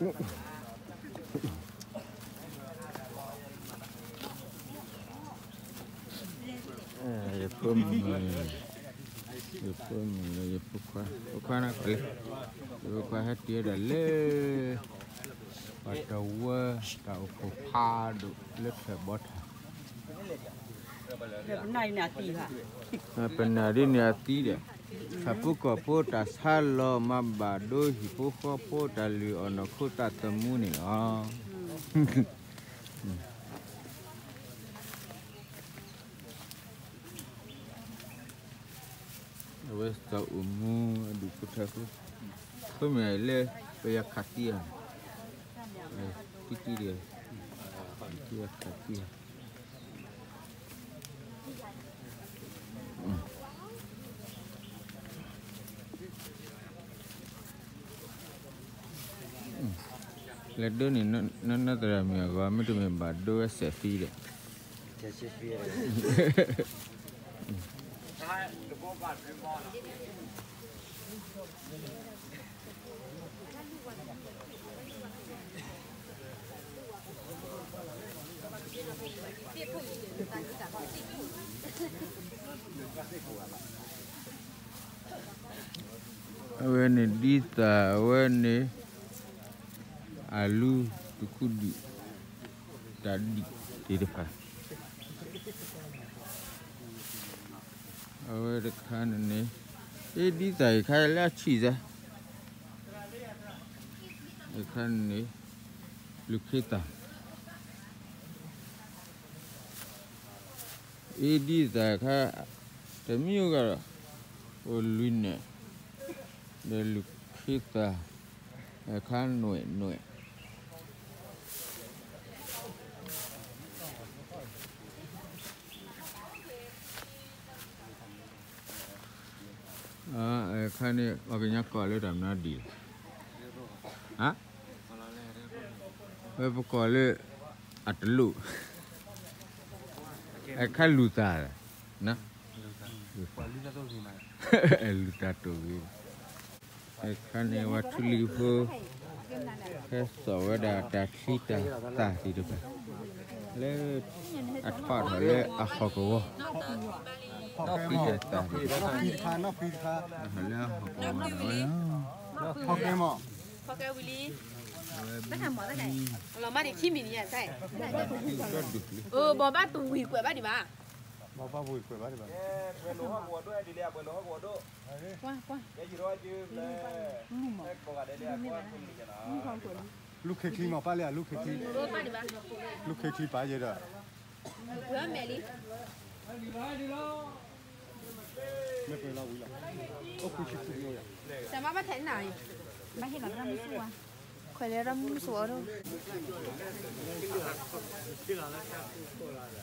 ယဖိမုၣ်, ယဖိမုၣ်လၢယဖိခွါ, ဖိခွါနၤကီးလံ, ယဖိခွါဟဲတုၤဝဲဒၣ်လၢ ပှၤတဝၢတၢ်အိၣ်ဖှိၣ်ဖးဒိၣ်လၢထၢၣ်ဘီထၢၣ်, ပနၢ်ဒ်န့ၣ်အသံဒီး, ဆၣ်ဖိကီၢ်ဖိတၢ်ဆါလီၤ မၤဘၣ်ဒိဟံၣ်ဖိဃီဖိတၢ်လုၢ်အီၣ်နီၢ်ခိသးသမူန့ၣ်လီၤ. အဝဲစီၤအိၣ်မူအဒူၣ်ဖိထၢဖိ, ဖိမ့ၢ်လၢ ပယီၤခးသံဧါ, တံတံဒီး, ပယီၤခးသံဧါ. လဲၤဒိန့ၣ် နီၢ်နီၢ်သရၣ်မုၣ်အဂီၢ် မ့တမ့ၢ်ဘၣ်ဒိဝဲစဲးသံဒီး အဝဲန့ၣ်ဒ်သိးအဝဲန့ၣ် အလူတခူဒံး တၢ်ဒံးသ့ၣ်တဖၣ် အဝဲတခါန့ၣ်န့ၣ် အ့ဒ်သိးအခါလၢအဆံးစၢ် အခါန့ၣ်န့ၣ် လူၤခ့သၣ် အ့ဒ်သိးအခါ တမံၤအိၣ်ဂၤဒီး အိၣ်လွံၢ်နွဲၣ် ဒီးလူၤခ့သၣ် အခါနွဲၣ်နွဲၣ် အခါန့ၣ် ပှၤကညီကိးလၢတၢ်မနုၤဒံးလဲၣ်, ဝဲပကိးလၢ အတလိၣ်, အခါလူၤသး, လူၤသးတိၢ်ဂ့ၤ, အခါန့ၣ် ပှၤထူလံၤဖိ ဟဲစိာ်ဝဲဒၣ်တၢ်ချံတၢ်သၣ်သ့ၣ်တဖၣ် လၢ အထီၣ်ထီၣ်လၢအဟီၣ်ကဝီၤ တၢ်ချံတၢ်သၣ်သ့ၣ်တဖၣ် လၢအဟီၣ်ကဝီၤန့ၣ်ဝဲလီၤ. ဘီဘၣ်တဝံၤကွဲးဘၣ်ဒံးဘၣ်, ဘီဘၣ်ဝံၤကွဲးဘၣ်ဒံးဘၣ်, လူၤခ့ချံမး ပၢ်လၢအလူၤခ့ချံ, လူၤခ့ချံပာ်ယဲဒီး တၢ်မၤဘၣ်ထဲနၤ, ဘၣ်ဟ့ၣ်လီၤတၢ်မုၢ်ဆူၣ်ဝဲ, ခွဲးလၢတၢ်မုၢ်ဆူၣ်အီၤ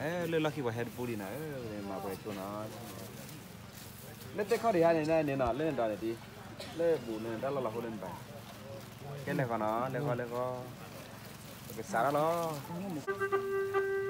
ဒိၣ် လၢလီၢ်ခံပှၤဟဲတပူၤလံနီၤ, မၤပှဲၤဆိနီၤ, လၢတဲခီဒံးဧါန့ၣ်န့ၣ်နီၤ, လၢနဒီးန့ၣ်ဒံး, လၢဘူးန့ၣ်တၢ်လီၢ်လီၤဟိလၢနတၢ်, ကဲလဲၤဃီနီၤ, လဲၤဃီလဲၤဃီ, ပကစးထီၣ်လီၤ.